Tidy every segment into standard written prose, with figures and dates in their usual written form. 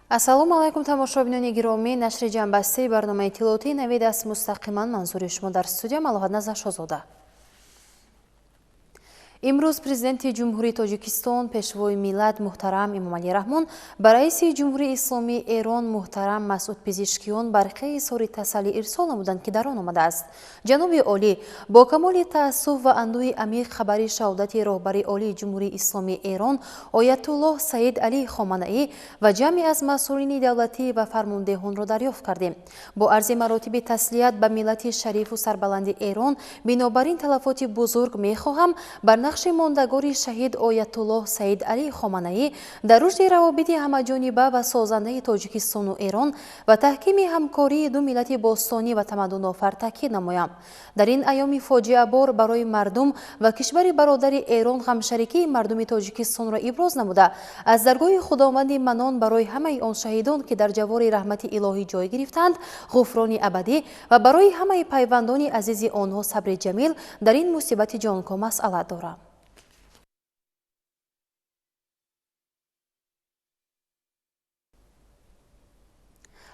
Ассалому алайкум, тамошобинони гиромӣ. Нашри ҷамъбастаи барномаи иттилоотии Навид аст мустақиман манзури шумо. Дар студия Малоҳат Назаршозода. Имрӯз Президенти Ҷумҳурии Тоҷикистон, Пешвои миллат муҳтарам Эмомалӣ Раҳмон ба Раиси Ҷумҳурии Исломии Эрон муҳтарам Масъуд Пизишкиён барқияи изҳори тасаллӣ ирсол намуданд, ки дар он омадааст: Ҷаноби олӣ, бо камоли таассуф ва андӯҳи амиқ хабари шаҳодати роҳбари олии Ҷумҳурии Исломии Эрон Оятуллоҳ Саид Алӣ Хоманаӣ ва ҷамъе аз масъулини давлатӣ ва фармондеҳонро дарёфт кардем. Бо арзи маротиби таслият ба миллати шарифу сарбаланди Эрон бинобар ин талафоти бузург мехоҳам бар нақши мондагори шаҳид Оятуллоҳ Саид Алӣ Хоманаӣ дар рушди равобити ҳамаҷониба ва созандаи Тоҷикистону Эрон ва таҳкими ҳамкории ду миллати бостонӣ ва тамаддунофар таъкид намоям. Дар ин айёми фоҷиабор барои мардум ва кишвари бародари Эрон ғамшарикии мардуми Тоҷикистонро иброз намуда, аз даргоҳи Худованди Манон барои ҳамаи он шаҳидон, ки дар ҷавори раҳмати илоҳӣ ҷой гирифтаанд, ғуфрони абадӣ ва барои ҳамаи пайвандони азизи онҳо сабри ҷамил дар ин мусибати ҷонком масъалат дорам.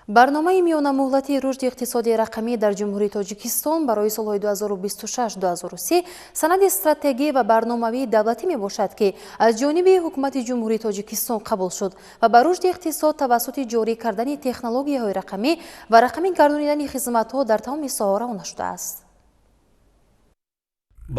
Барномаи миёнамуҳлати рушди иқтисоди рақамӣ дар Ҷумҳурии Тоҷикистон барои солҳои 2026-2030 санади стратегӣ ва барномавии давлатӣ мебошад, ки аз ҷониби Ҳукумати Ҷумҳурии Тоҷикистон қабул шуд ва ба рушди иқтисод тавассути ҷорӣ кардани технологияҳои рақамӣ ва рақамӣ гардонидани хизматҳо дар тамоми соҳа равона шудааст.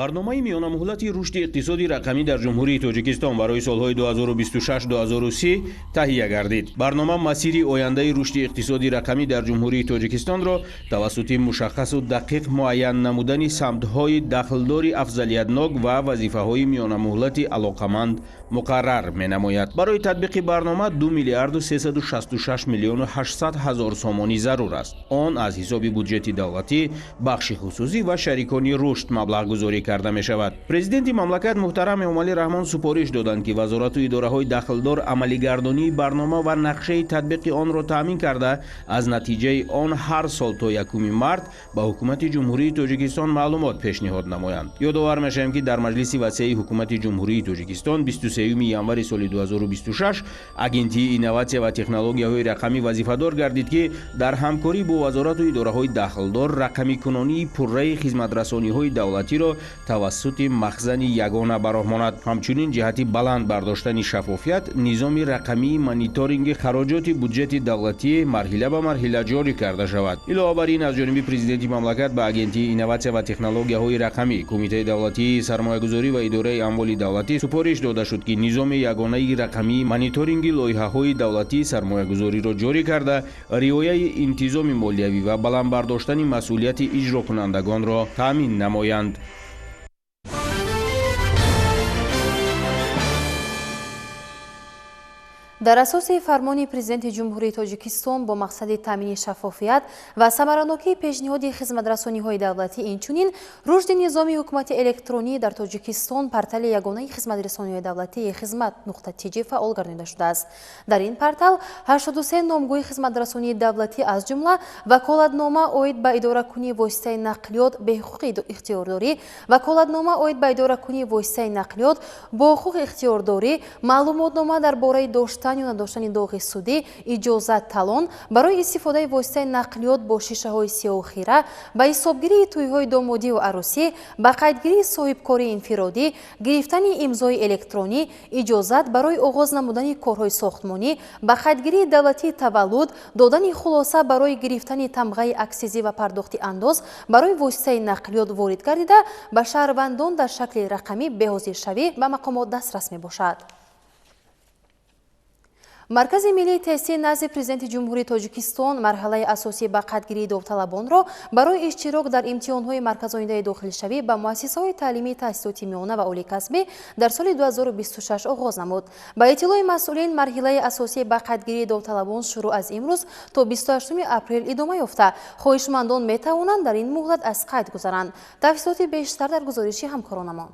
Барномаи миёнамуҳлати рушди иқтисоди рақамӣ дар Ҷумҳурии Тоҷикистон барои солҳои 2026-2030 таҳия гардид. Барнома масири ояндаи рушди иқтисоди рақамӣ дар Ҷумҳурии Тоҷикистонро тавассути мушаххасу дақиқ муайян намудани самтҳои дахлдори афзалиятнок ва вазифаҳои миёнамуҳлати алоқаманд муқаррар менамояд. Барои татбиқи барнома 2 миллиарду 366 миллиону 800 ҳазор сомонӣ зарур аст. Он аз ҳисоби буҷети давлатӣ, бахши хусусӣ ва шарикони рушд маблағгузорӣ карда мешавад. Президенти мамлакат муҳтарам Эмомалӣ Раҳмон супориш доданд, ки вазорату идораҳои дахлдор амалигардонии барнома ва нақшаи татбиқи онро таъмин карда, аз натиҷаи он ҳар сол то 1 март ба Ҳукумати Ҷумҳурии Тоҷикистон маълумот пешниҳод намоянд. Ёдовар мешавем, ки дар Маҷлиси васеи Ҳукумати Ҷумҳурии Тоҷикистон 23 январи соли 2026 Агентии инноватсия ва технологияҳои рақамӣ вазифадор гардид, ки дар ҳамкорӣ бо вазорату идораҳои дахлдор рақамикунонии пурраи хизматрасониҳои давлатиро тавассути махзани ягона ба роҳ монад. Ҳамчунин ҷиҳати баланд бардоштани шаффофият низоми рақамии мониторинги хароҷоти буҷети давлатӣ марҳила ба марҳила ҷорӣ карда шавад. Илова бар ин, аз ҷониби Президенти мамлакат ба Агентии инноватсия ва технологияҳои рақамӣ, Кумитаи давлатии сармоягузорӣ ва идораи амволи давлатӣ супориш дода шуд, ки низоми ягонаи рақамии мониторинги лоиҳаҳои давлатии сармоягузориро ҷорӣ карда, риояи интизоми молиявӣ ва баланд бардоштани масъулияти иҷрокунандагонро таъмин намоянд. Дар асоси фармони Президенти Ҷумҳурии Тоҷикистон бо мақсади таъмини шаффофият ва самаранокии пешниҳоди хизматрасониҳои давлатӣ, инчунин рушди низоми ҳукумати электронӣ дар Тоҷикистон портали ягонаи хизматрасониҳои давлатии хизмат нуқта тиҷи фаъол гардонида шудааст. Дар ин портал 83 номгӯи хизматрасонии давлатӣ, аз ҷумла ваколатнома оид ба идоракунии воситаи нақлиёт беҳуқуқи ихтиёрдорӣ, ваколатнома оид ба идоракунии воситаи нақлиёт бо ҳуқуқи ихтиёрдорӣ, маълумотнома дар бораи доштан ё надоштани доғи судӣ, иҷозат талон барои истифодаи воситаи нақлиёт бо шишаҳои сиёҳу хира, ба ҳисобгирии тӯйҳои домодиву арӯсӣ, ба қайдгирии соҳибкории инфиродӣ, гирифтани имзои электронӣ, иҷозат барои оғоз намудани корҳои сохтмонӣ, ба қайдгирии давлатии таваллуд, додани хулоса барои гирифтани тамғаи аксизӣ ва пардохти андоз барои воситаи нақлиёт ворид гардида, ба шаҳрвандон дар шакли рақамӣ беҳозиршавӣ ба мақомот дастрас мебошад. Маркази миллии тестӣ назди Президенти Ҷумҳурии Тоҷикистон марҳилаи асосии ба қайдгирии довталабонро барои иштирок дар имтиҳонҳои марказонидаи дохилшавӣ ба муассисаҳои таълимии таҳсилоти миёна ва олии касбӣ дар соли 2026 оғоз намуд. Ба иттилои масъулин, марҳилаи асосии ба қайдгирии довталабон шурӯъ аз имрӯз то 28 апрел идома ёфта, хоҳишмандон метавонанд дар ин муҳлат аз қайд гузаранд. Тафсилоти бештар дар гузориши ҳамкоронамон.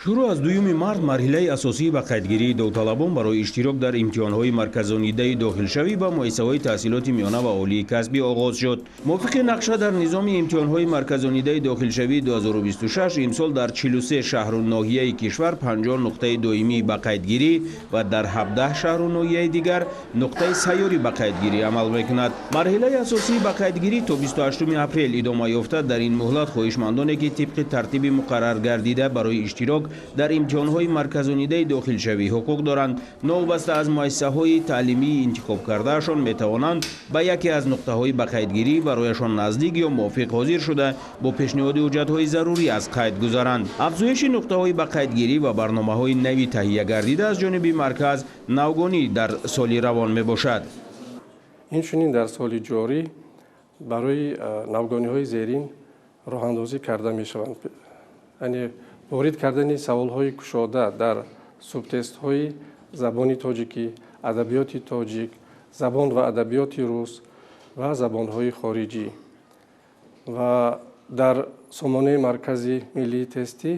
Шурӯъ аз 2 март марҳилаи асосии ба қайдгирии довталабон барои иштирок дар имтиҳонҳои марказонидаи дохилшавӣ ба муассисаҳои таҳсилоти миёна ва олии касбӣ оғоз шуд. Мувофиқи нақша, дар низоми имтиҳонҳои марказонидаи дохилшавии 2026 имсол дар 43 шаҳру ноҳияи кишвар 50 нуқтаи доимии ба қайдгирӣ ва дар 17 шаҳру ноҳияи дигар нуқтаи сайёри ба қайдгирӣ амал мекунад. Марҳилаи асосии ба қайдгирӣ то 28 апрел идома ёфта, дар ин муҳлат хоҳишмандоне, ки тибқи тартиби муқаррар гардида барои иштирок дар имтиҳонҳои марказонидаи дохилшавӣ ҳуқуқ доранд, новобаста аз муассисаҳои таълимии интихобкардаашон, метавонанд ба яке аз нуқтаҳои ба қайдгирӣ барояшон наздик ё мувофиқ ҳозир шуда, бо пешниҳоди ҳуҷҷатҳои зарурӣ аз қайд гузаранд. Афзоиши нуқтаҳои ба қайдгирӣ ва барномаҳои нави таҳия гардида аз ҷониби марказ навгонӣ дар соли равон мебошад. Инчунин дар соли ҷорӣ барои навгониҳои зерин роҳандозӣ карда мешаванд, яъне ворид кардани саволҳои кушода дар субтестҳои забони тоҷикӣ, адабиёти тоҷик, забон ва адабиёти рус ва забонҳои хориҷӣ ва дар сомонаи Маркази миллии тестӣ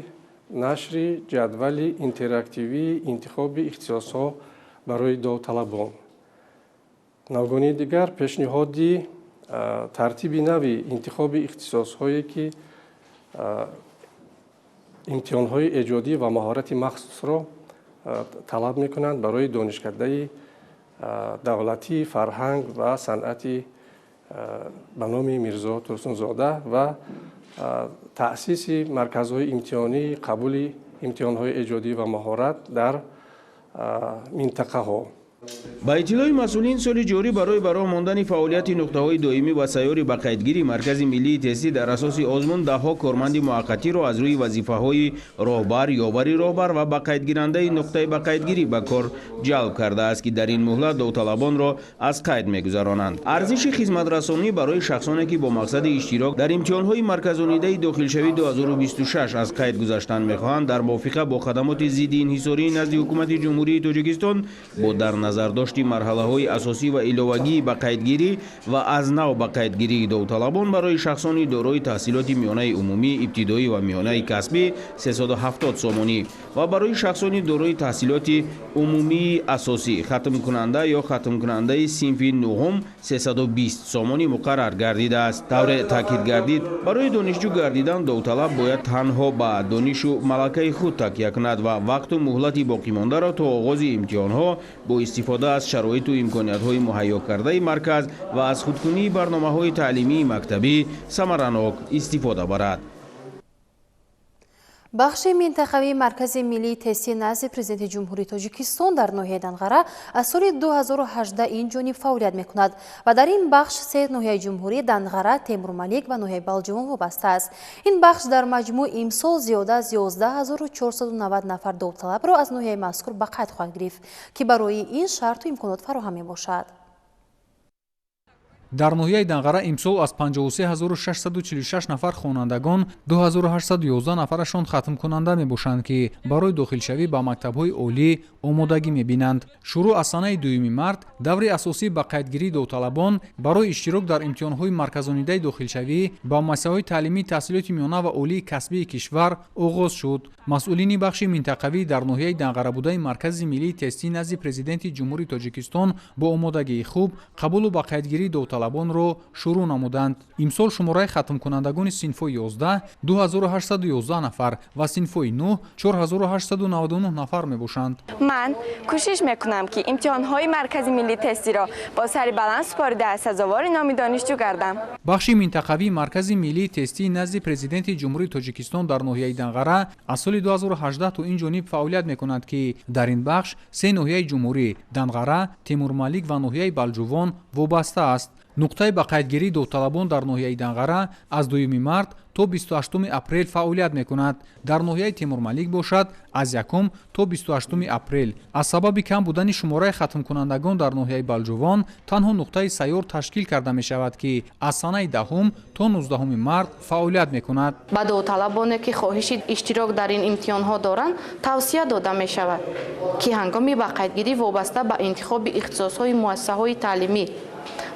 нашри ҷадвали интерактивии интихоби ихтисосҳо барои довталабон. Навгонии дигар пешниҳоди тартиби нави интихоби ихтисосҳое, ки имтиҳонҳои эҷодӣ ва маҳорати махсусро талаб мекунанд барои Донишкадаи давлатии фарҳанг ва санъати ба номи Мирзо Турсунзода ва таъсиси марказҳои имтиҳонии қабули имтиҳонҳои эҷодӣ ва маҳорат дар минтақаҳо. Ба иттилои масъулин, соли ҷорӣ барои ба роҳ мондани фаъолияти нуқтаҳои доимӣ ва сайёри ба қайдгирии Маркази миллии тестӣ дар асоси озмун даҳҳо корманди муваққатиро аз рӯи вазифаҳои роҳбар, ёвари роҳбар ва ба қайдгирандаи нуқтаи ба қайдгирӣ ба кор ҷалб кардааст, ки дар ин муҳлат довталабонро аз қайд мегузаронанд. Арзиши хизматрасонӣ барои шахсоне, ки бо мақсади иштирок дар имтиҳонҳои марказонидаи дохилшавӣ 2026 аз қайд гузаштан мехоҳанд, дар мувофиқа бо хадамоти зидди инҳисории назди Ҳукумати Ҷумҳурии Тоҷикистон бо дар назардошти марҳалаҳои асосӣ ва иловагии ба қайдгирӣ ва аз нав ба қайдгирии довталабон барои шахсони дорои таҳсилоти миёнаи умумӣ, ибтидоӣ ва миёнаи касбӣ 370 сомонӣ ва барои шахсони дорои таҳсилоти умумии асосӣ, хатмкунанда ё хатмкунандаи синфи нуҳум 320 сомонӣ муқаррар гардидааст. Тавре таъкид гардид, барои донишҷӯ гардидан довталаб бояд танҳо ба донишу малакаи худ такя кунад ва вақту муҳлати боқимондаро то оғози имтиҳонҳо бо истифода аз шароиту имкониятҳои муҳайё кардаи марказ ва аз худкунии барномаҳои таълимии мактабӣ самаранок истифода барад. Бахши минтақавии Маркази миллии тестӣ назди Президенти Ҷумҳурии Тоҷикистон дар ноҳияи Данғара аз соли 2018 ин ҷониб фаъолият мекунад ва дар ин бахш се ноҳияи ҷумҳурӣ Данғара, Темурмалик ва ноҳияи Балҷувон вобаста аст. Ин бахш дар маҷмӯъ имсол зиёда аз 11 490 нафар довталабро аз ноҳияи мазкур ба қайд хоҳад гирифт, ки барои ин шарту имконот фароҳам мебошад. Дар ноҳияи Данғара имсол аз 53646 нафар хонандагон 2811 нафарашон хатмкунанда мебошанд, ки барои дохилшавӣ ба мактабҳои олӣ омодагӣ мебинанд. Шурӯъ аз санаи 2 март даври асосӣ ба қайдгирии довталабон барои иштирок дар имтиҳонҳои марказонидаи дохилшавӣ ба муассисаҳои таълимии таҳсилоти миёна ва олии касбии кишвар оғоз шуд. Масъулини бахши минтақавӣ дар ноҳияи Данғара будаи Маркази миллии тестӣ назди Президенти Ҷумҳурии Тоҷикистон бо омодагии хуб қабулу ба қайдгирии довталабонро шурӯъ намуданд. Имсол шумораи хатмкунандагони синфҳои 11 2811 нафар ва синфҳои 9 4899 нафар мебошанд. Ман кӯшиш мекунам, ки имтиҳонҳои Маркази миллии тестиро бо сари баланд супорида, сазовори номи донишҷӯ гардам. Бахши минтақавии Маркази миллии тестии назди Президенти Ҷумҳурии Тоҷикистон дар ноҳияи Данғара аз соли 2018 то ин ҷониб фаъолият мекунад, ки дар ин бахш се ноҳияи ҷумҳурӣ Данғара, Темурмалик ва ноҳияи Балҷувон вобаста аст. Нуқтаи ба қайдгирии довталабон дар ноҳияи Данғара аз 2 март то 28 апрел фаъолият мекунад. Дар ноҳияи Темурмалик бошад, аз 1 то 28 апрел. Аз сабаби кам будани шумораи хатмкунандагон дар ноҳияи Балҷувон танҳо нуқтаи сайёр ташкил карда мешавад, ки аз санаи 10 то 19 март фаъолият мекунад. Ба довталабоне, ки хоҳиши иштирок дар ин имтиҳонҳо доранд, тавсия дода мешавад, ки ҳангоми ба қайдгирӣ вобаста ба интихоби ихтисосҳои муассисаҳои таълимӣ,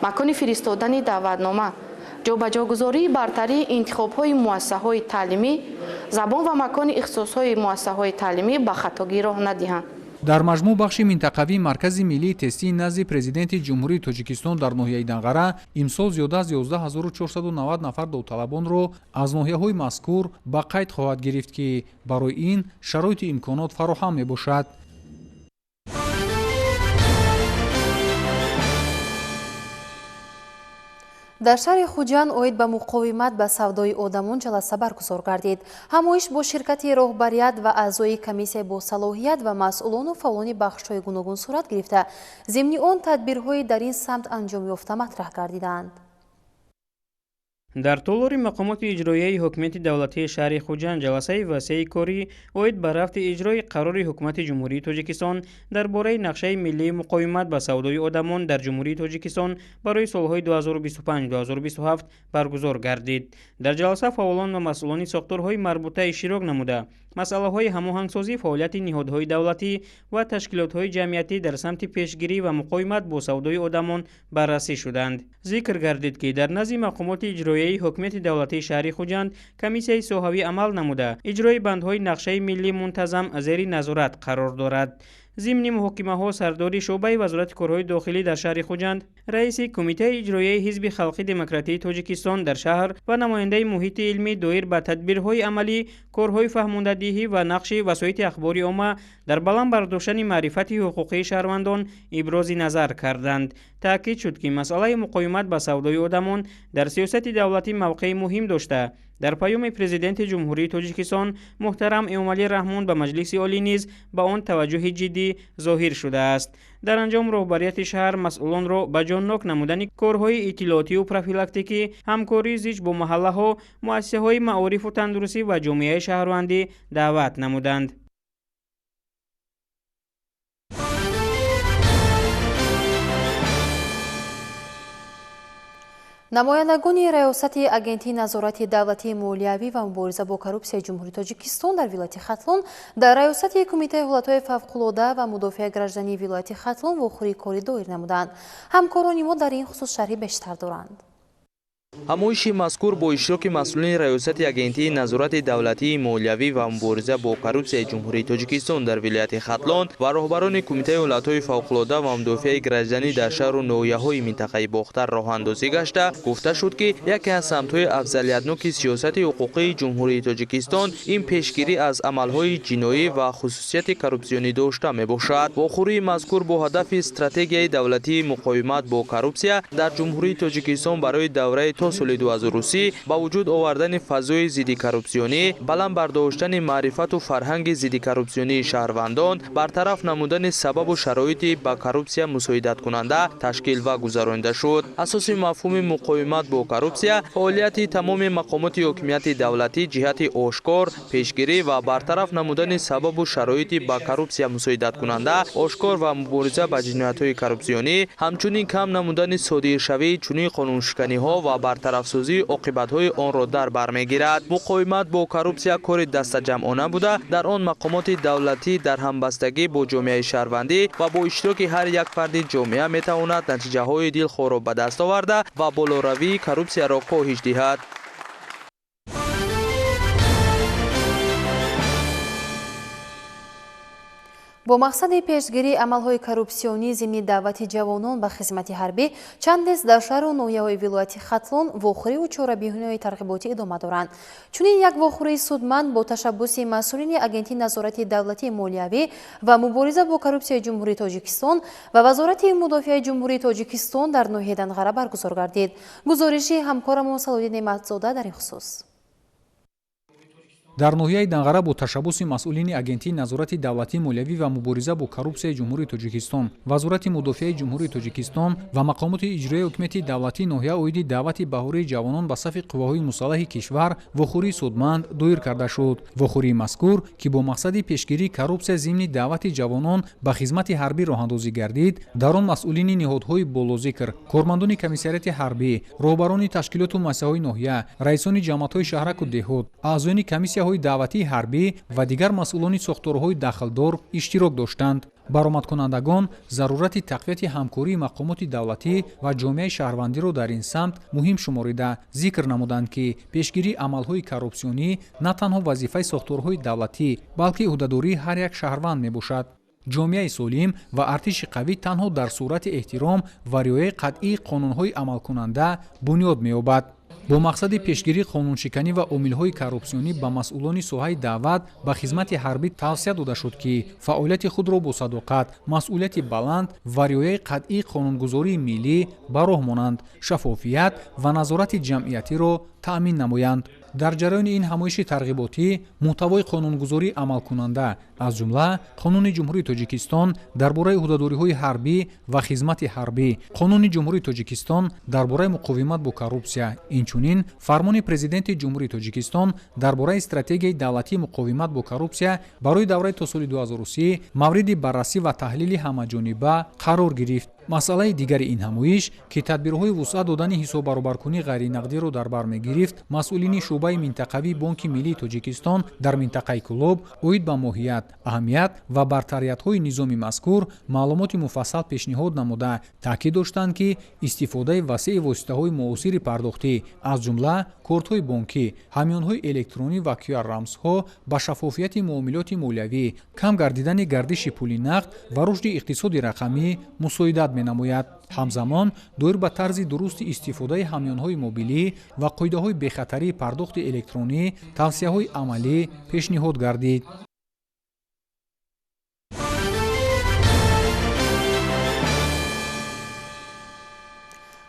макони фиристодани даъватнома, Ҷобаҷогузории бартарии интихобҳои муассисаҳои таълимӣ, забон ва макони ихтисосҳои муассисаҳои таълимӣ ба хатогӣ роҳ надиҳанд. Дар маҷмӯъ бахши минтақавии Маркази миллии тестии назди Президенти Ҷумҳурии Тоҷикистон дар ноҳияи Данғара имсол зиёда аз 11490 нафар довталабонро аз ноҳияҳои мазкур ба қайд хоҳад гирифт, ки барои ин шароиту имконот фароҳам мебошад. Дар шаҳри Хуҷанд оид ба муқовимат ба савдои одамон ҷаласа баргузор гардид. Ҳамоиш бо ширкати роҳбарият ва аъзои комиссияи босалоҳият ва масъулону фаъолони бахшҳои гуногун сурат гирифта, зимни он тадбирҳои дар ин самт анҷом ёфта матраҳ гардиданд. Дар толори мақомоти иҷроияи ҳукумати давлатии шаҳри Хуҷанд ҷаласаи васеи корӣ оид ба рафти иҷрои қарори ҳукумати Ҷумҳурии Тоҷикистон дар бораи нақшаи миллии муқовимат ба савдои одамон дар Ҷумҳурии Тоҷикистон барои солҳои 2025-2027 баргузор гардид. Дар ҷаласа фаъолон ва масъулони сохторҳои марбута иштирок намуда, масъалаҳои ҳамоҳангсозии фаъолияти ниҳодҳои давлатӣ ва ташкилотҳои ҷамъиятӣ дар самти пешгирӣ ва муқовимат бо савдои одамон баррасӣ шуданд. Зикр гардид, ки дар назди мақомоти иҷроияи ҳукумати давлатии шаҳри Хуҷанд комиссияи соҳавӣ амал намуда, иҷрои бандҳои нақшаи миллӣ мунтазам зери назорат қарор дорад. Зимни муҳокимаҳо сардори шӯъбаи вазорати корҳои дохилӣ дар шаҳри Хуҷанд, раиси кумитаи иҷроияи ҳизби халқи демократии Тоҷикистон дар шаҳр ва намояндаи муҳити илмӣ доир ба тадбирҳои амалӣ, корҳои фаҳмондадиҳӣ ва нақши васоити ахбори омма дар баланд бардоштани маърифати ҳуқуқии шаҳрвандон ибрози назар карданд. Таъкид шуд, ки масъалаи муқовимат ба савдои одамон дар сиёсати давлатӣ мавқеи муҳим дошта, дар паёми Президенти Ҷумҳурии Тоҷикистон муҳтарам Эмомалӣ Раҳмон ба Маҷлиси Олӣ низ ба он таваҷҷӯҳи ҷиддӣ зоҳир шудааст. Дар анҷом роҳбарияти шаҳр масъулонро ба ҷоннок намудани корҳои иттилоотию профилактикӣ, ҳамкории зич бо маҳаллаҳо, муассисаҳои маорифу тандурустӣ ва ҷомеаи шаҳрвандӣ даъват намуданд. Намояндагони Раёсати Агентии назорати давлатии молиявӣ ва мубориза бо коррупсияи Ҷумҳурии Тоҷикистон дар вилояти Хатлон дар Раёсати Кумитаи ҳолатҳои фавқулода ва мудофиаи граждании вилояти Хатлон вохӯрии корӣ доир намуданд. Ҳамкорони мо дар ин хусус шарҳи бештар доранд. Ҳамоиши мазкур бо иштироки масъулини Раёсати Агентии назорати давлатии молиявӣ ва мубориза бо коррупсияи Ҷумҳурии Тоҷикистон дар вилояти Хатлон ва роҳбарони Кумитаи ҳолатҳои фавқулода ва мудофиаи гражданӣ дар шаҳру ноҳияҳои минтақаи Бохтар роҳандозӣ гашта, гуфта шуд, ки яке аз самтҳои афзалиятноки сиёсати ҳуқуқии Ҷумҳурии Тоҷикистон ин пешгирӣ аз амалҳои ҷиноӣ ва хусусияти коррупсионӣ дошта мебошад. Вохӯрии мазкур бо ҳадафи стратегияи давлатии муқовимат бо коррупсия дар Ҷумҳурии Тоҷикистон барои давраи то соли 2030 ба вуҷуд овардани фазои зиддикоррупсионӣ, баланд бардоштани маърифату фарҳанги зиддикоррупсионии шаҳрвандон, бартараф намудани сабабу шароити ба коррупсия мусоидаткунанда ташкил ва гузаронида шуд. Асоси мафҳуми муқовимат бо коррупсия фаъолияти тамоми мақомоти ҳокимияти давлатӣ ҷиҳати ошкор, пешгирӣ ва бартараф намудани сабабу шароити ба коррупсия мусоидаткунанда, ошкор ва мубориза ба ҷиноятҳои коррупсионӣ, ҳамчунин кам намудани содиршавии чунин қонуншиканиҳо ва бартарафсозии оқибатҳои онро дар бар мегирад. Муқовимат бо коррупсия кори дастаҷамъона буда, дар он мақомоти давлатӣ дар ҳамбастагӣ бо ҷомеаи шаҳрвандӣ ва бо иштироки ҳар як фарди ҷомеа метавонад натиҷаҳои дилхоҳро ба даст оварда ва болоравии коррупсияро коҳиш диҳад. Бо мақсади пешгирии амалҳои коррупсионӣ зимни даъвати ҷавонон ба хизмати ҳарбӣ чандест дар шаҳру ноҳияҳои вилояти Хатлон вохӯриву чорабиниҳои тарғиботӣ идома доранд. Чунин як вохӯрии судманд бо ташаббуси масъулини Агентии назорати давлатии молиявӣ ва мубориза бо коррупсияи Ҷумҳурии Тоҷикистон ва Вазорати мудофиаи Ҷумҳурии Тоҷикистон дар ноҳияи Данғара баргузор гардид. Гузориши ҳамкорамон Салоҳиддин Неъматзода дар ин хусус. Дар ноҳияи Данғара бо ташаббуси масъулини Агентии назорати давлатии молиявӣ ва мубориза бо коррупсияи Ҷумҳурии Тоҷикистон, Вазорати мудофиаи Ҷумҳурии Тоҷикистон ва мақомоти иҷроияи ҳукумати давлатии ноҳия оиди даъвати баҳории ҷавонон ба сафи қувваҳои мусаллаҳи кишвар вохӯрии судманд доир карда шуд. Вохӯрии мазкур, ки бо мақсади пешгирии коррупсия зимни даъвати ҷавонон ба хизмати ҳарбӣ роҳандозӣ гардид, дар он масъулини ниҳодҳои болозикр, кормандони комиссариати ҳарбӣ, роҳбарони ташкилоту муассисаҳои ноҳия, раисони ҷамоатҳои шаҳраку деҳот, аъзоёни комиссияҳои муассисаҳои даъватии ҳарбӣ ва дигар масъулони сохторҳои дахлдор иштирок доштанд. Баромадкунандагон зарурати тақвияти ҳамкории мақомоти давлатӣ ва ҷомеаи шаҳрвандиро дар ин самт муҳим шуморида зикр намуданд, ки пешгирии амалҳои коррупсионӣ на танҳо вазифаи сохторҳои давлатӣ, балки ӯҳдадории ҳар як шаҳрванд мебошад. Ҷомеаи солим ва артиши қавӣ танҳо дар сурати эҳтиром ва риояи қатъии қонунҳои амалкунанда бунёд меёбад. Бо мақсади пешгирии қонуншиканӣ ва омилҳои коррупсионӣ ба масъулони соҳаи даъват ба хизмати ҳарбӣ тавсия дода шуд, ки фаъолияти худро бо садоқат, масъулияти баланд ва риояи қатъии қонунгузории миллӣ ба роҳ монанд, шаффофият ва назорати ҷамъиятиро таъмин намоянд. Дар ҷараёни ин ҳамоиши тарғиботӣ муҳтавои қонунгузории амалкунанда, аз ҷумла Қонуни Ҷумҳурии Тоҷикистон дар бораи ӯҳдадориҳои ҳарбӣ ва хизмати ҳарбӣ, Қонуни Ҷумҳурии Тоҷикистон дар бораи муқовимат бо коррупсия, инчунин Фармони Президенти Ҷумҳурии Тоҷикистон дар бораи стратегияи давлатии муқовимат бо коррупсия барои давраи то соли 2030 мавриди баррасӣ ва таҳлили ҳамаҷониба қарор гирифт. Масъалаи дигари ин ҳамоиш, ки тадбирҳои вусъат додани ҳисоббаробаркунии ғайринақдиро дар бар мегирифт, масъулини шӯъбаи минтақавии Бонки Миллии Тоҷикистон дар минтақаи Кӯлоб оид ба моҳият, аҳамият ва бартариятҳои низоми мазкур маълумоти муфассал пешниҳод намуда, таъкид доштанд, ки истифодаи васеи воситаҳои муосири пардохтӣ, аз ҷумла кортҳои бонкӣ, ҳамёнҳои электронӣ ва QR-рамзҳо ба шаффофияти муомилоти молиявӣ, кам гардидани гардиши пули нақд ва рушди иқтисоди рақамӣ мусоидат менамояд. Ҳамзамон доир ба тарзи дурусти истифодаи ҳамёнҳои мобилӣ ва қоидаҳои бехатарии пардохти электронӣ тавсияҳои амалӣ пешниҳод гардид.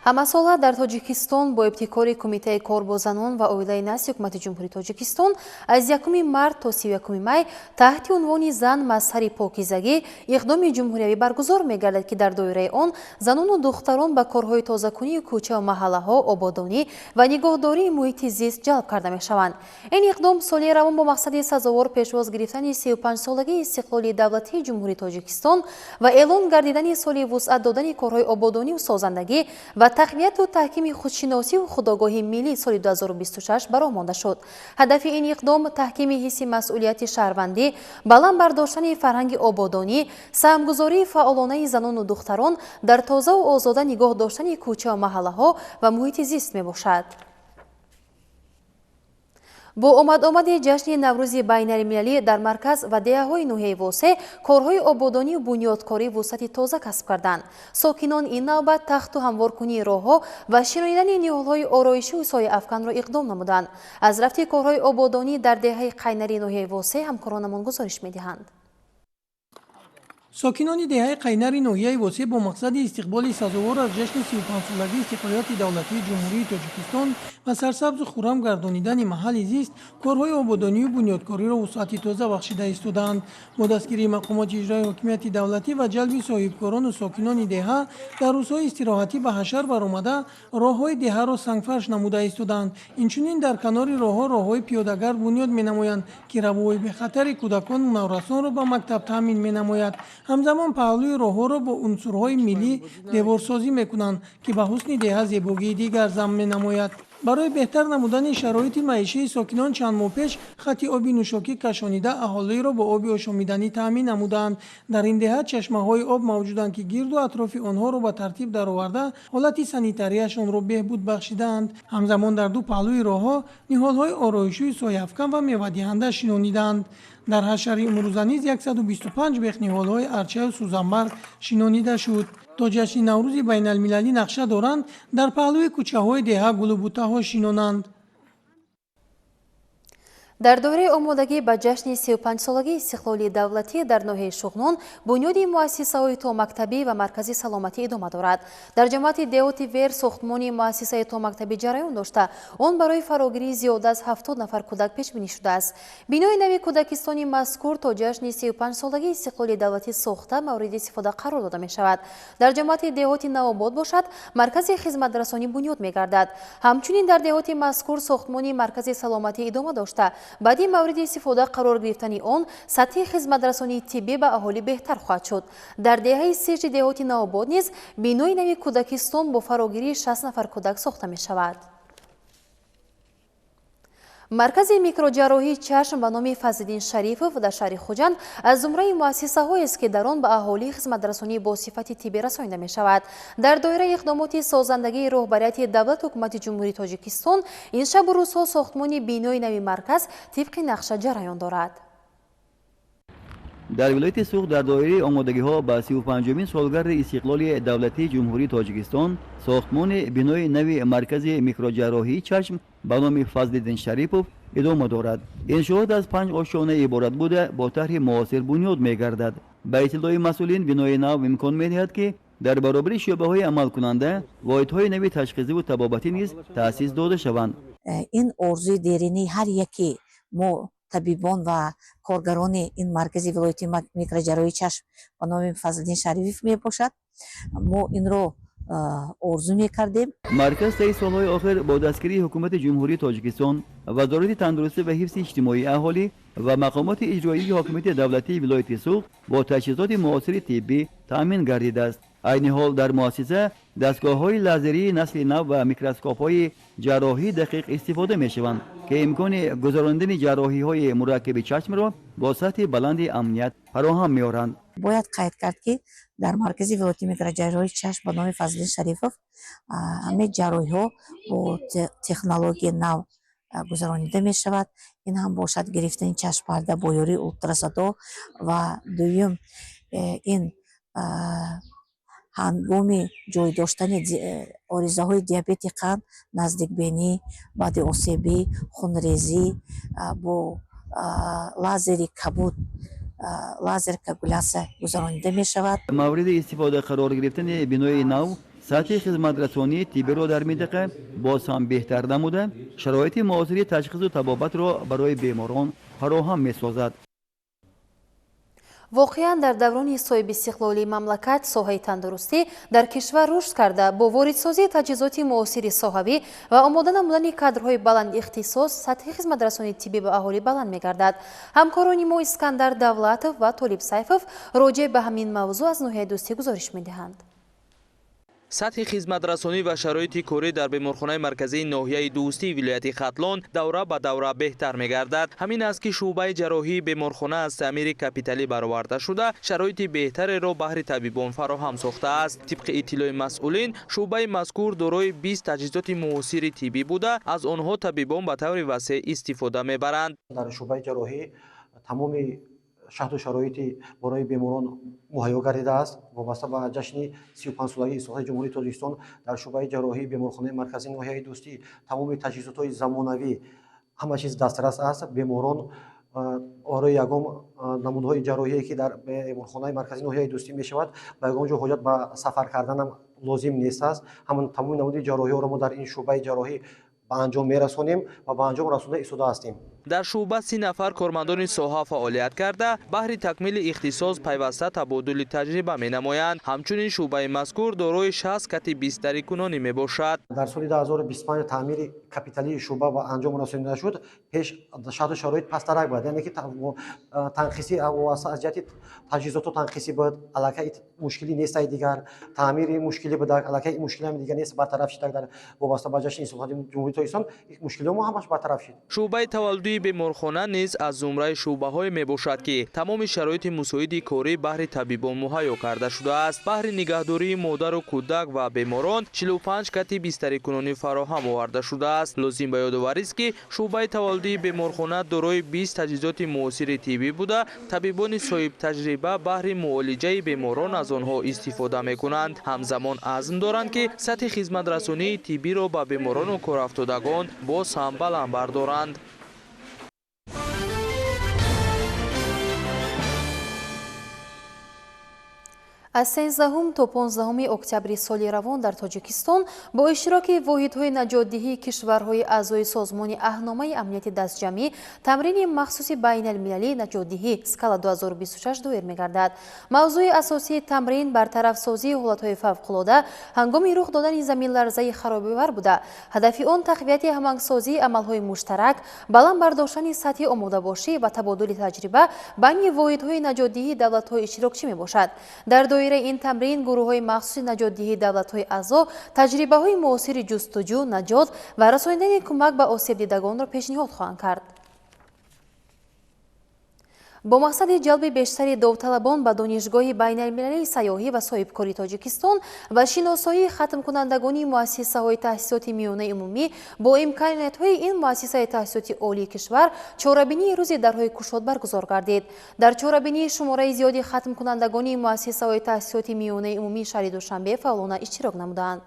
Ҳамасола дар Тоҷикистон бо ибтикори Кумитаи кор бо занон ва оилаи назди Ҳукумати Ҷумҳурии Тоҷикистон аз 1 март то 31 май таҳти унвони «Зан мазҳари покизагӣ» иқдоми ҷумҳуриявӣ баргузор мегардад, ки дар доираи он занону духтарон ба корҳои тозакунии кӯча ва маҳаллаҳо, ободонӣ ва нигоҳдории муҳити зист ҷалб карда мешаванд. Ин иқдом соли равон бо мақсади сазовор пешвоз гирифтани 35-солагии истиқлоли давлатии Ҷумҳурии Тоҷикистон ва эълон гардидани соли вусъат додани корҳои ободонию созандагӣ ва тақвияту таҳкими худшиносиву худогоҳии миллӣ соли 2026 ба роҳ монда шуд. Ҳадафи ин иқдом таҳкими ҳисси масъулияти шаҳрвандӣ, баланд бардоштани фарҳанги ободонӣ, саҳмгузории фаъолонаи занону духтарон дар тозаву озода нигоҳ доштани кӯчаву маҳаллаҳо ва муҳити зист мебошад. Бо омад-омади ҷашни Наврӯзи байналмилалӣ дар марказ ва деҳаҳои ноҳияи Восе корҳои ободонию бунёдкорӣ вусъати тоза касб карданд. Сокинон ин навбат тахту ҳамворкунии роҳҳо ва шинонидани ниҳолҳои ороишию сояафканро иқдом намуданд. Аз рафти корҳои ободонӣ дар деҳаи Қайнари ноҳияи Восе ҳамкоронамон гузориш медиҳанд. Сокинони деҳаи Қайнари ноҳияи Восе бо мақсади истиқболи сазовор аз ҷашни 35-солагии истиқлолияти давлатии Ҷумҳурии Тоҷикистон ва сарсабзу хуррам гардонидани маҳалли зист корҳои ободонию бунёдкориро вусъати тоза бахшида истодаанд. Бо дастгирии мақомоти иҷрои ҳокимияти давлатӣ ва ҷалби соҳибкорону сокинони деҳа дар рӯзҳои истироҳатӣ ба ҳашар баромада роҳҳои деҳаро сангфарш намуда истодаанд. Инчунин дар канори роҳҳо роҳҳои пиёдагард бунёд менамоянд, ки равоҳои бехатари кӯдакону наврасонро ба мактаб таъмин менамояд. Ҳамзамон паҳлӯи роҳҳоро бо унсурҳои миллӣ деворсозӣ мекунанд, ки ба ҳусни деҳа зебогии дигар зам менамояд. Барои беҳтар намудани шароити маишии сокинон чанд моҳ пеш хати оби нӯшокӣ кашонида аҳолиро бо оби ошомиданӣ таъмин намудаанд. Дар ин деҳа чашмаҳои об мавҷуданд, ки гирду атрофи онҳоро ба тартиб дароварда ҳолати санитарияшонро беҳбуд бахшидаанд. Ҳамзамон дар ду паҳлӯи роҳҳо ниҳолҳои ороишии сояафкан ва мевадиҳанда шинонидаанд. Дар ҳашари имрӯза низ 125 бех ниҳолҳои арчаю сӯзанбарг шинонида шуд. То ҷашни Наврӯзи байналмилалӣ нақша доранд дар паҳлӯи кӯчаҳои деҳа гулу бутаҳо шинонанд. Дар доираи омодагӣ ба ҷашни 35-солагии истиқлоли давлатӣ дар ноҳияи Шуғнон бунёди муассисаҳои томактабӣ ва маркази саломатӣ идома дорад. Дар ҷамоати деҳоти Вер сохтмони муассисаи томактабӣ ҷараён дошта, он барои фарогирии зиёда аз 70 нафар кӯдак пешбинӣ шудааст. Бинои нави кӯдакистони мазкур то ҷашни 35-солагии истиқлоли давлатӣ сохта мавриди истифода қарор дода мешавад. Дар ҷамоати деҳоти Навобод бошад, маркази хизматрасонӣ бунёд мегардад. Ҳамчунин дар деҳоти мазкур сохтмони маркази саломатӣ идома дошта, баъди мавриди истифода қарор гирифтани он сатҳи хизматрасонии тиббӣ ба аҳолӣ беҳтар хоҳад шуд. Дар деҳаи Сеҷи деҳоти Навобод низ бинои нави кӯдакистон бо фарогирии 60 нафар кӯдак сохта мешавад. Маркази микроҷарроҳии чашм ба номи Фазлиддин Шарифов дар шаҳри Хуҷанд аз зумраи муассисаҳоест, ки дар он ба аҳолӣ хизматрасонӣ бо сифати тиббӣ расонида мешавад. Дар доираи иқдомоти созандагии роҳбарияти давлат ҳукумати Ҷумҳурии Тоҷикистон ин шабу рӯзҳо сохтмони бинои нави марказ тибқи нақша ҷараён дорад. Дар вилояти Суғд дар доираи омодагиҳо ба 35-умин солгарди истиқлоли давлатии Ҷумҳурии Тоҷикистон сохтмони бинои нави маркази микроҷарроҳии чашм ба номи Фазлиддин Шарипов идома дорад. Иншоот аз 5 ошёна иборат буда бо тарҳи муосир бунёд мегардад. Ба иттилои масъулин, бинои нав имкон медиҳад, ки дар баробари шӯъбаҳои амалкунанда воҳидҳои нави ташхисиву табобатӣ низ таъсис дода шаванд. Ин орзуи деринии ҳар яке мо табибон ва коргарони ин маркази вилояти микроҷарроҳии чашм ба номи Фазлиддин Шарифов мебошад. Мо инро орзу мекардем. Марказ таи солҳои охир бо дастгирии ҳукумати Ҷумҳурии Тоҷикистон, Вазорати тандурустӣ ва ҳифзи иҷтимоии аҳолӣ ва мақомоти иҷроии ҳокимияти давлатии вилояти Суғд бо таҷҳизоти муосири тиббӣ таъмин гардидааст. Айни ҳол дар муассиса дастгоҳҳои лазерии насли нав ва микроскопҳои ҷарроҳии дақиқ истифода мешаванд, ки имкони гузаронидани ҷарроҳиҳои мураккаби чашмро бо сатҳи баланди амният фароҳам меоранд. Бояд қайд кард, ки дар маркази вилояти микроҷарроҳии чашм ба номи Фазлиддин Шарифов ҳамаи ҷарроҳиҳо бо технологияи нав гузаронида мешавад. Ин ҳам бошад гирифтани чашмпарда бо ёрии ултрасадо ва дуюм ин ҳангоми ҷой доштани оризаҳои диабети қанд, наздикбинӣ, баъди осебӣ, хунрезӣ бо лазери кабуд, лазер коагуляция гузаронида мешавад. Мавриди истифода қарор гирифтани бинои нав сатҳи хизматрасонии тиббиро дар минтақа боз ҳам беҳтар намуда, шароити муосири ташхису табобатро барои беморон фароҳам месозад. Воқеан дар даврони соҳибистиқлолии мамлакат соҳаи тандурустӣ дар кишвар рушд карда, бо воридсозии таҷҳизоти муосири соҳавӣ ва омода намудани кадрҳои баландихтисос сатҳи хизматрасонии тиббӣ ба аҳолӣ баланд мегардад. Ҳамкорони мо Искандар Давлатов ва Толиб Сайфов роҷеъ ба ҳамин мавзӯъ аз ноҳияи Дӯстӣ гузориш медиҳанд. Сатҳи хизматрасонӣ ва шароити корӣ дар беморхонаи марказии ноҳияи Дӯстии вилояти Хатлон давра ба давра беҳтар мегардад. Ҳамин аст, ки шӯъбаи ҷарроҳии беморхона аз таъмири капиталӣ бароварда шуда, шароити беҳтареро баҳри табибон фароҳам сохтааст. Тибқи иттилои масъулин, шӯъбаи мазкур дорои 20 таҷҳизоти муосири тиббӣ буда, аз онҳо табибон ба таври васеъ истифода мебаранд. Дар шӯъбаи ҷарроҳӣ тамоми шаҳду шароити барои беморон муҳайё гардидааст. Вобаста ба ҷашни 35-солагии истиқлоли Ҷумҳурии Тоҷикистон дар шӯъбаи ҷарроҳии беморхонаи марказии ноҳияи Дӯстӣ тамоми таҷҳизотҳои замонавӣ ҳама чиз дастрас аст. Беморон барои ягон намудҳои ҷарроҳие, ки дар беморхонаи марказии ноҳияи Дӯстӣ мешавад, ба ягон ҷо ҳоҷат ба сафар карданам лозим нест аст. Ҳамон тамоми намуди ҷарроҳиҳоро мо дар ин шӯъбаи ҷарроҳӣ ба анҷом мерасонем ва ба анҷом расонда истода ҳастем. Дар шӯъба 30 нафар кормандони соҳа фаъолият карда, баҳри такмили ихтисос пайваста табодули таҷриба менамоянд. Ҳамчунин шӯъбаи мазкур дорои 60 кати бистарикунонӣ мебошад. Дар соли 2025 таъмири капиталии шӯъба ба анҷом расонида шуд. Пеш шарту шароит пасттарак буд, яъне ки танқисӣ вобаста аз ҷиҳати таҷҳизоту танқисӣ буд, аллакай мушкилӣ нестай дигар, таъмири мушкилӣ буд, аллакай мушкилиам дигар нест, бартараф шид. Дар вобаста ба ҷашни истиқлоли Ҷумҳурии Тоҷикистон мушкилиҳо мо ҳамаш бартараф шид. Шӯъбаи таваллудии беморхона низ аз зумраи шӯъбаҳое мебошад, ки тамоми шароити мусоиди корӣ баҳри табибон муҳайё карда шудааст. Баҳри нигаҳдории модару кӯдак ва беморон 45 кати бистарикунонӣ фароҳам оварда шудааст. Лозим ба ёдоварист, ки шӯъбаи таваллудии беморхона дорои 20 таҷҳизоти муосири тиббӣ буда, табибони соҳибтаҷриба баҳри муолиҷаи беморон аз онҳо истифода мекунанд. Ҳамзамон азм доранд, ки сатҳи хизматрасонии тиббиро ба беморону корафтодагон боз ҳам баланд бардоранд. Аз 13 то 15 октябри соли равон дар Тоҷикистон бо иштироки воҳидҳои наҷотдиҳии кишварҳои аъзои созмони Аҳдномаи амнияти дастҷамъӣ тамрини махсуси байналмилалии наҷотдиҳӣ Скала 2026 доир мегардад. Мавзӯи асосии тамрин бартарафсозии ҳолатҳои фавқулода ҳангоми рух додани заминларзаи харобивар буда, ҳадафи он тақвияти ҳамоҳангсозии амалҳои муштарак, баланд бардоштани сатҳи омодабошӣ ва табодули таҷриба байни воҳидҳои наҷотдиҳии давлатҳои иштирокчӣ мебошад. Дар Доираи ин тамрин гурӯҳҳои махсуси наҷотдиҳии давлатҳои аъзо таҷрибаҳои муосири ҷустуҷӯ, наҷот ва расонидани кӯмак ба осебдидагонро пешниҳод хоҳанд кард. Бо мақсади ҷалби бештари довталабон ба Донишгоҳи байналмилалии сайёҳӣ ва соҳибкории Тоҷикистон ва шиносоии хатмкунандагони муассисаҳои таҳсилоти миёнаи умумӣ бо имкониятҳои ин муассисаи таҳсилоти олии кишвар чорабинии рӯзи дарҳои кушод баргузор гардид. Дар чорабинии шумораи зиёди хатмкунандагони муассисаҳои таҳсилоти миёнаи умумии шаҳри Душанбе фаъолона иштирок намуданд.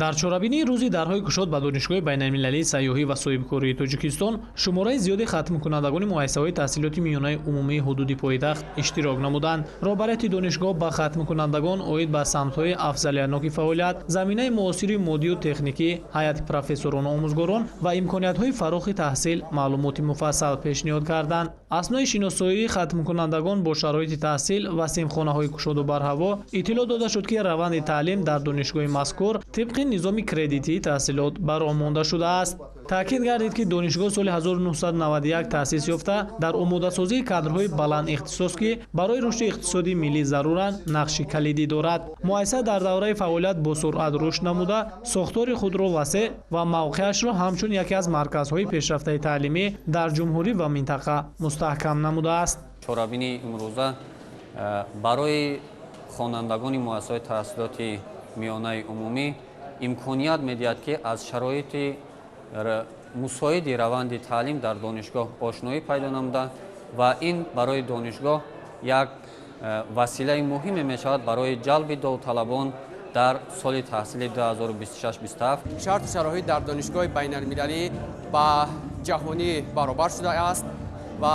Дар чорабинии рӯзи дарҳои кушод ба Донишгоҳи байналмилалии сайёҳӣ ва соҳибкории Тоҷикистон шумораи зиёди хатмкунандагони муассисаҳои таҳсилоти миёнаи умумии ҳудуди пойтахт иштирок намуданд. Роҳбарияти донишгоҳ ба хатмкунандагон оид ба самтҳои афзалиятноки фаъолият, заминаи муосири моддию техникӣ, ҳайати профессорону омӯзгорон ва имкониятҳои фарохи таҳсил маълумоти муфассал пешниҳод карданд. Аснои шиносоии хатмкунандагон бо шароити таҳсил ва синфхонаҳои кушоду барҳаво иттилоъ дода шуд, ки раванди таълим дар донишгоҳи мазкур тибқи низоми кредитии таҳсилот ба роҳ монда шудааст. Таъкид гардид, ки донишгоҳ соли 1991 таъсис ёфта, дар омодасозии кадрҳои баландихтисос, ки барои рушди иқтисоди миллӣ заруранд, нақши калидӣ дорад. Муассиса дар давраи фаъолият бо суръат рушд намуда, сохтори худро васеъ ва мавқеашро ҳамчун яке аз марказҳои пешрафтаи таълимӣ дар ҷумҳурӣ ва минтақа мустаҳкам намудааст. Чорабинии имрӯза барои хонандагони муассисаҳои таҳсилоти миёнаи умумӣ имконият медиҳад, ки аз шароити мусоиди раванди таълим дар донишгоҳ ошноӣ пайдо намуда ва ин барои донишгоҳ як василаи муҳиме мешавад барои ҷалби довталабон дар соли таҳсили 2026-27. Шарту шароит дар донишгоҳи байналмилалӣ ба ҷаҳонӣ баробар шудааст ва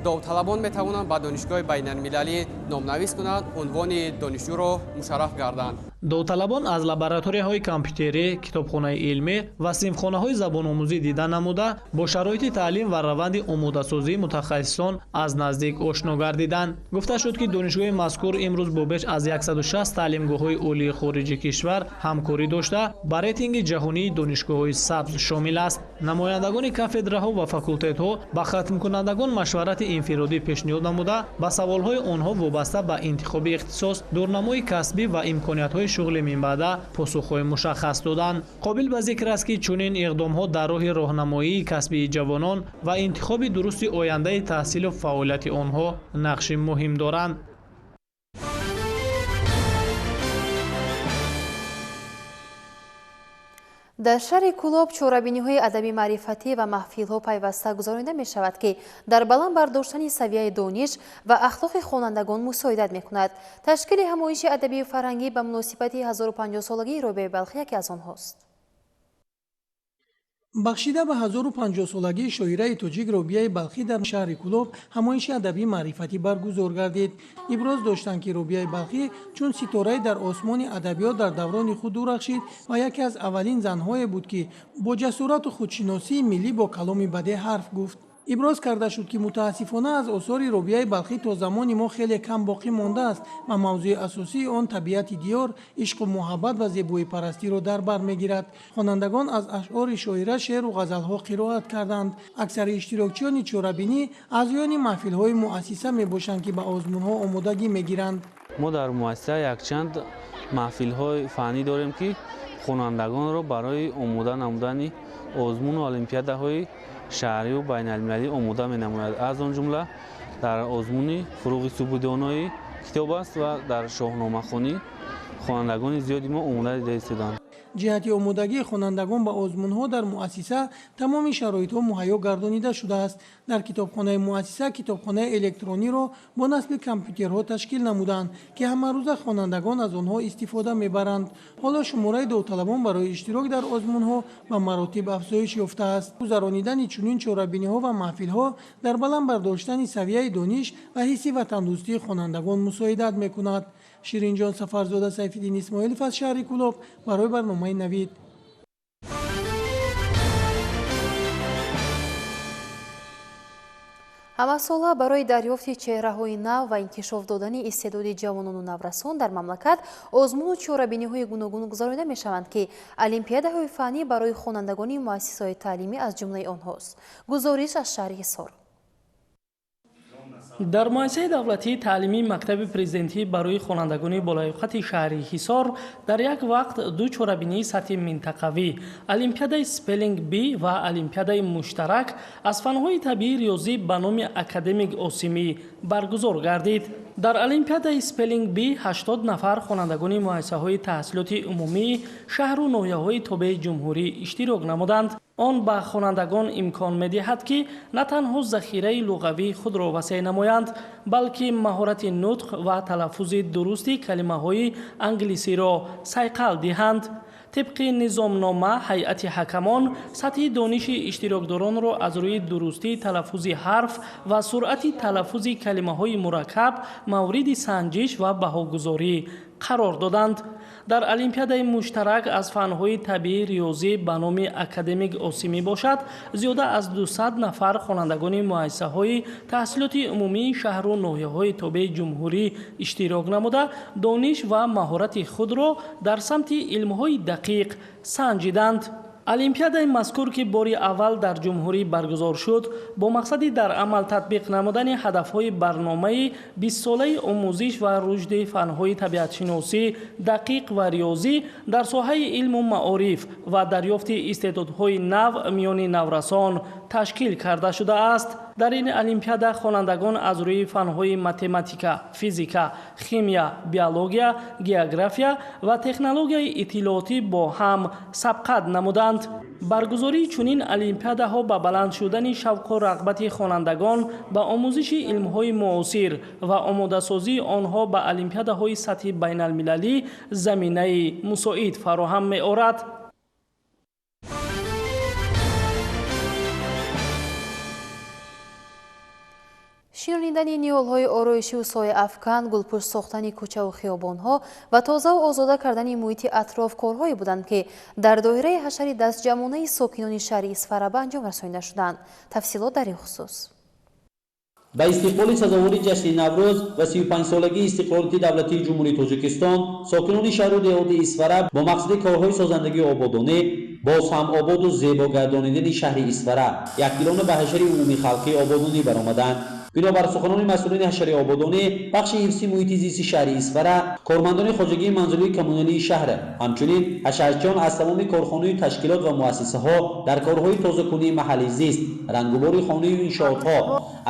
довталабон метавонанд ба донишгоҳи байналмилалӣ номнавис кунанд, унвони донишҷӯро мушарраф гарданд. Довталабон аз лабораторияҳои компютерӣ, китобхонаи илмӣ ва синфхонаҳои забономӯзӣ дида намуда, бо шароити таълим ва раванди омодасозии мутахассисон аз наздик ошно гардиданд. Гуфта шуд, ки донишгоҳи мазкур имрӯз бо беш аз 160 таълимгоҳҳои олии хориҷи кишвар ҳамкорӣ дошта, ба рейтинги ҷаҳонии донишгоҳҳои сабз шомил аст. Намояндагони кафедраҳо ва факултетҳо ба хатмкунандагон машварати инфиродӣ пешниҳод намуда, ба саволҳои онҳо вобаста ба интихоби ихтисос, дурнамои касбӣ ва имкониятҳои шуғли минбаъда посухҳои мушаххас доданд. Қобил ба зикр аст, ки чунин иқдомҳо дар роҳи роҳнамоии касбии ҷавонон ва интихоби дурусти ояндаи таҳсилу фаъолияти онҳо нақши муҳим доранд. Дар шаҳри Кӯлоб чорабиниҳои адабӣ маърифатӣ ва маҳфилҳо пайваста гузаронида мешавад, ки дар баланд бардоштани савияи дониш ва ахлоқи хонандагон мусоидат мекунад. Ташкили ҳамоиши адабию фарҳангӣ ба муносибати 1050-солагии Робиаи Балхӣ яке аз онҳост. Бахшида ба 1050-солагии шоираи тоҷик Робиаи Балхӣ дар шаҳри Кӯлоб ҳамоиши адабии маърифатӣ баргузор гардид. Иброз доштанд, ки Робиаи Балхӣ чун ситорае дар осмони адабиёт дар даврони худ дурахшид ва яке аз аввалин занҳое буд, ки бо ҷасорату худшиносии миллӣ бо каломи бадеъ ҳарф гуфт. Иброз карда шуд, ки мутаассифона аз осори Робиаи Балхӣ то замони мо хеле кам боқӣ мондааст ва мавзӯи асосии он табиати диёр, ишқу муҳаббат ва зебоипарастиро дар бар мегирад. Хонандагон аз ашъори шоира шеъру ғазалҳо қироат карданд. Аксари иштирокчиёни чорабинӣ аъзоёни маҳфилҳои муассиса мебошанд, ки ба озмунҳо омодагӣ мегиранд. Мо дар муассиса якчанд маҳфилҳои фаннӣ дорем, ки хонандагонро барои омода намудани озмуну олимпиадаҳои шаҳриву байналмилалӣ омода менамояд. Аз он ҷумла дар озмуни фуруғи субҳудонои китоб аст ва дар шоҳномахонӣ хонандагони зиёди мо омода дида истоданд. Ҷиҳати омодагии хонандагон ба озмунҳо дар муассиса тамоми шароитҳо муҳайё гардонида шудааст. Дар китобхонаи муассиса китобхонаи электрониро бо насби компютерҳо ташкил намуданд, ки ҳамарӯза хонандагон аз онҳо истифода мебаранд. Ҳоло шумораи довталабон барои иштирок дар озмунҳо ба маротиб афзоиш ёфтааст. Гузаронидани чунин чорабиниҳо ва маҳфилҳо дар баланд бардоштани савияи дониш ва ҳисси ватандӯстии хонандагон мусоидат мекунад. Ширинҷон Сафарзода, Сайфиддин Исмоилов аз шаҳри Кӯлоб барои барномаи Навид. Ҳамасола барои дарёфти чеҳраҳои нав ва инкишоф додани истеъдоди ҷавонону наврасон дар мамлакат озмуну чорабиниҳои гуногун гузаронида мешаванд, ки олимпиадаҳои фаннӣ барои хонандагони муассисаҳои таълимӣ аз ҷумлаи онҳост. Гузориш аз шаҳри Ҳисор. Дар муассисаи давлатии таълимии мактаби президентӣ барои хонандагони болаёқати шаҳри Ҳисор дар як вақт ду чорабинии сатҳи минтақавӣ олимпиадаи Spelling Bee ва олимпиадаи муштарак аз фанҳои табиии риёзӣ ба номи академик Осимӣ баргузор гардид. Дар олимпиадаи Spelling Bee 80 нафар хонандагони муассисаҳои таҳсилоти умумии шаҳру ноҳияҳои тобеи ҷумҳурӣ иштирок намуданд. Он ба хонандагон имкон медиҳад, ки на танҳо захираи луғавии худро васеъ намоянд, балки маҳорати нутқ ва талаффузи дурусти калимаҳои англисиро сайқал диҳанд. Тибқи низомнома, ҳайати ҳакамон сатҳи дониши иштирокдоронро аз рӯи дурустии талаффузи ҳарф ва суръати талаффузи калимаҳои мураккаб мавриди санҷиш ва баҳогузорӣ қарор доданд. Дар олимпиадаи муштарак аз фанҳои табиии риёзӣ ба номи академик Осимӣ бошад, зиёда аз 200 нафар хонандагони муассисаҳои таҳсилоти умумии шаҳру ноҳияҳои тобеи ҷумҳурӣ иштирок намуда, дониш ва маҳорати худро дар самти илмҳои дақиқ санҷиданд. Олимпиадаи мазкур, ки бори аввал дар ҷумҳурӣ баргузор шуд, бо мақсади дар амал татбиқ намудани ҳадафҳои барномаи бистсолаи омӯзиш ва рушди фанҳои табиатшиносӣ, дақиқ ва риёзӣ дар соҳаи илму маориф ва дарёфти истеъдодҳои нав миёни наврасон ташкил карда шудааст. Дар ин олимпиада хонандагон аз рӯи фанҳои математика, физика, химия, биология, география ва технологияи иттилоотӣ бо ҳам сабқат намуданд. Баргузории чунин олимпиадаҳо ба баланд шудани шавқу рағбати хонандагон ба омӯзиши илмҳои муосир ва омодасозии онҳо ба олимпиадаҳои сатҳи байналмилалӣ заминаи мусоид фароҳам меорад. Шинонидани ниҳолҳои ороишию сояафкан, гулпӯш сохтани кӯчаву хиёбонҳо ва тозаву озода кардани муҳити атроф корҳое буданд, ки дар доираи ҳашари дастҷамъонаи сокинони шаҳри Исфара ба анҷом расонида шуданд. Тафсилот дар ин хусус. Ба истиқболи сазовори ҷашни Наврӯз ва 35-солагии истиқлолияти давлатии Ҷумҳурии Тоҷикистон сокинони шаҳру деҳоти Исфара бо мақсади корҳои созандагию ободонӣ боз ҳам ободу зебо гардонидани шаҳри Исфара якдилона ба ҳашари умумихалқии ободонӣ баромаданд. Бинобар суханони масъулини ҳашари ободонӣ, бахши ҳифзи муҳити зисти шаҳри Исфара, кормандони хоҷагии манзилии коммуналии шаҳр, ҳамчунин ҳашарчиён аз тамоми корхонаю ташкилот ва муассисаҳо дар корҳои тозакунии маҳалли зист, рангубори хонаю иншоотҳо,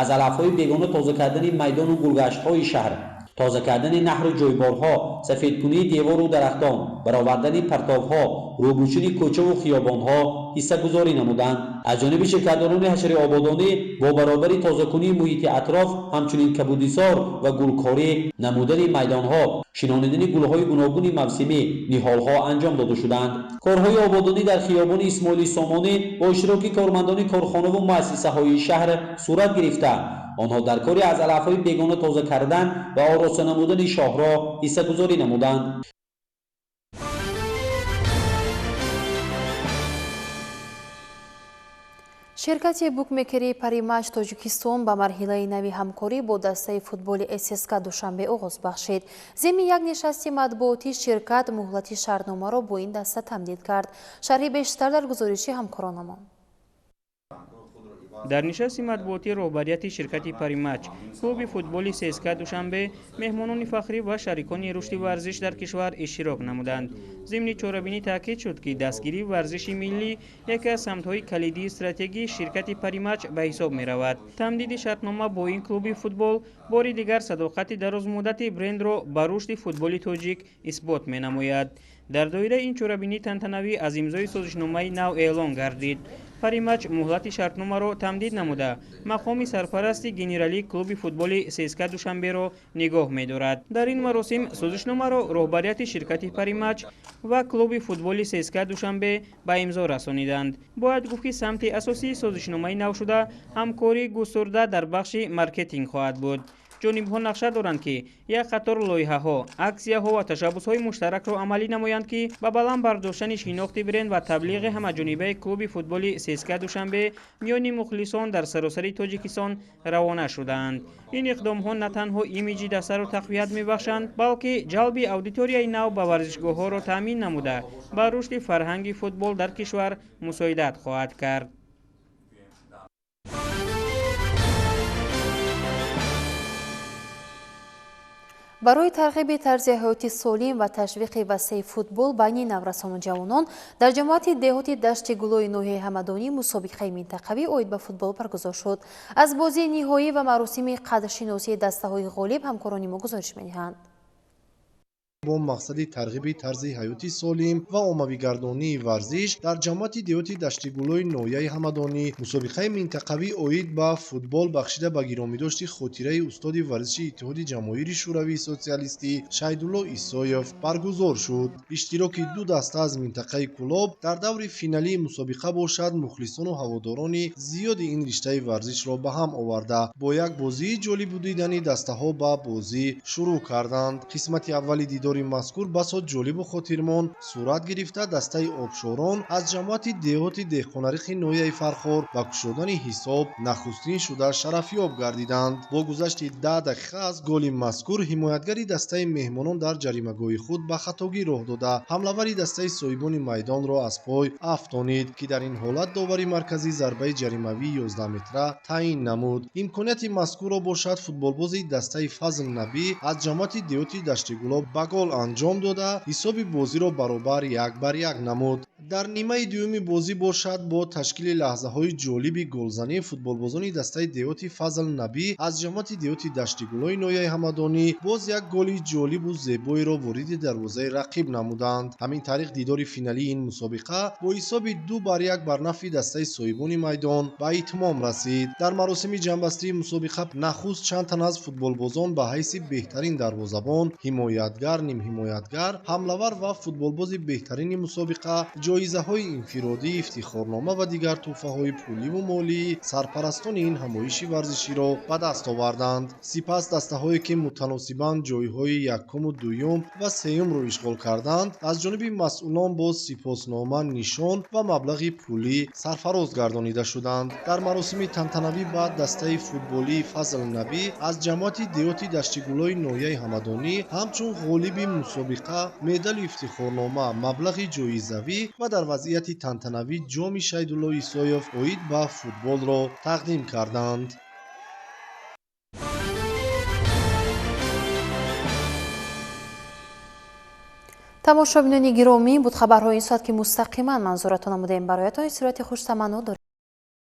аз алафҳои бегона тоза кардани майдону гулгаштҳои шаҳр, тоза кардани наҳру ҷойборҳо, сафедкунии девору дарахтон, баровардани партовҳо, рӯбучини кӯчаву хиёбонҳо ҳиссагузорӣ намуданд. Аз ҷониби ширкатдорони ҳашари ободонӣ бо баробари тозакунии муҳити атроф, ҳамчунин кабудисор ва гулкорӣ намудани майдонҳо, шинонидани гулҳои гуногуни мавсимӣ, ниҳолҳо анҷом дода шуданд. Корҳои ободонӣ дар хиёбони Исмоили Сомонӣ бо иштироки кормандони корхонаву муассисаҳои шаҳр сурат гирифта, онҳо дар кори аз алафҳои бегона тоза кардан ва ороста намудани шоҳроҳ ҳиссагузорӣ намуданд. Ширкати букмекерии Паримач Тоҷикистон ба марҳилаи нави ҳамкорӣ бо дастаи футболи ССК Душанбе оғоз бахшид. Зимни як нишасти матбуотӣ ширкат муҳлати шартномаро бо ин даста тамдид кард. Шарҳи бештар дар гузориши ҳамкоронамон. Дар нишасти матбуотӣ роҳбарияти ширкати Паримач, клуби футболи ССК Душанбе, меҳмонони фахрӣ ва шарикони рушди варзиш дар кишвар иштирок намуданд. Зимни чорабинӣ таъкид шуд, ки дастгирии варзиши миллӣ яке аз самтҳои калидии стратегии ширкати Паримач ба ҳисоб меравад. Тамдиди шартнома бо ин клуби футбол бори дигар садоқати дарозмуддати брендро ба рушди футболи тоҷик исбот менамояд. Дар доираи ин чорабинӣ тантанавӣ аз имзои созишномаи нав эълон гардид. Паримач муҳлати шартномаро тамдид намуда, мақоми сарпарасти генералии клуби футболи ССК Душанберо нигоҳ медорад. Дар ин маросим созишномаро роҳбарияти ширкати Паримач ва клуби футболи ССК Душанбе ба имзо расониданд. Бояд гуфт, ки самти асосии созишномаи навшуда ҳамкории густурда дар бахши маркетинг хоҳад буд. Ҷонибҳо нақша доранд, ки як қатор лоиҳаҳо, аксияҳо ва ташаббусҳои муштаракро амалӣ намоянд, ки ба баланд бардоштани шинохти бренд ва таблиғи ҳамаҷонибаи клуби футболи ССК Душанбе миёни мухлисон дар саросари Тоҷикистон равона шудаанд. Ин иқдомҳо на танҳо имиҷи дастаро тақвият мебахшанд, балки ҷалби аудиторияи нав ба варзишгоҳҳоро таъмин намуда, ба рушди фарҳанги футбол дар кишвар мусоидат хоҳад кард. Барои тарғиби тарзи ҳаёти солим ва ташвиқи васеи футбол байни наврасону ҷавонон дар ҷамоати деҳоти Дашти Гулои ноҳияи Ҳамадонӣ мусобиқаи минтақавӣ оид ба футбол баргузор шуд. Аз бозии ниҳоӣ ва маросими қадршиносии дастаҳои ғолиб ҳамкорони мо гузориш медиҳанд. Бо мақсади тарғиби тарзи ҳаёти солим ва оммавигардонии варзиш дар ҷамоати деҳоти Даштигулои ноҳияи Ҳамадонӣ мусобиқаи минтақавӣ оид ба футбол бахшида ба гиромидошти хотираи устоди варзиши Иттиҳоди Ҷамоҳири Шӯравии Социалистӣ Шайдулло Исоев баргузор шуд. Иштироки ду даста аз минтақаи Кӯлоб дар даври финалии мусобиқа бошад мухлисону ҳаводорони зиёди ин риштаи варзишро ба ҳам оварда, бо як бозии ҷолибу дидани дастаҳо ба бозӣ шурӯъ карданд. Қисмати аввали дидори мазкур басо ҷолибу хотирмон сурат гирифта, дастаи обшорон аз ҷамоати деҳоти Деҳқонарихи ноҳияи Фархор ба кушодани ҳисоб нахустин шуда шарафёб гардиданд. Бо гузашти 10 дақиқа аз голи мазкур ҳимоятгари дастаи меҳмонон дар ҷаримагоҳи худ ба хатогӣ роҳ дода, ҳамлавари дастаи соҳибони майдонро аз пой афтонид, ки дар ин ҳолат довари марказӣ зарбаи ҷаримавии 11 метра таъин намуд. Имконияти мазкурро бошад футболбози дастаи Фазл Набӣ аз ҷамоати деҳоти Даштигулоб ба гол анҷом дода, ҳисоби бозиро баробар 1-1 намуд. Дар нимаи дуюми бозӣ бошад бо ташкили лаҳзаҳои ҷолиби голзанӣ футболбозони дастаи деҳоти Фазл Набӣ аз ҷамоати деҳоти Даштигулои ноҳияи Ҳамадонӣ боз як голи ҷолибу зебоеро вориди дарвозаи рақиб намуданд. Ҳамин тариқ дидори финалии ин мусобиқа бо ҳисоби 2-1 бар нафъи дастаи соҳибони майдон ба итмом расид. Дар маросими ҷамъбастии мусобиқа нахуст чанд тан аз футболбозон ба ҳайси беҳтарин дарвозабон, ҳимоятгар, нимҳимоятгар, ҳамлавар ва футболбози беҳтарини мусобиқа ҷоизаҳои инфиродӣ, ифтихорнома ва дигар тӯҳфаҳои пуливу молии сарпарастони ин ҳамоиши варзиширо ба даст оварданд. Сипас дастаҳое ки мутаносибан ҷойҳои якуму дуюм ва сеюмро ишғол карданд, аз ҷониби масъулон бо сипоснома, нишон ва маблағи пулӣ сарфароз гардонида шуданд. Дар маросими тантанавӣ ба дастаи футболии Фазл Набӣ аз ҷамоати деҳоти Даштигулои ноҳияи Ҳамадонӣ ҳамчун ғолиби мусобиқа медалу ифтихорнома, маблағи ҷоизавӣ ва дар вазъияти тантанавӣ ҷоми Шайдулло Исоев оид ба футболро тақдим карданд. Тамошобинони гиромӣ, буд хабарҳои ин соат, ки мустақиман манзуратон намудаем. Бароятон истироҳати хуштаманно дорем.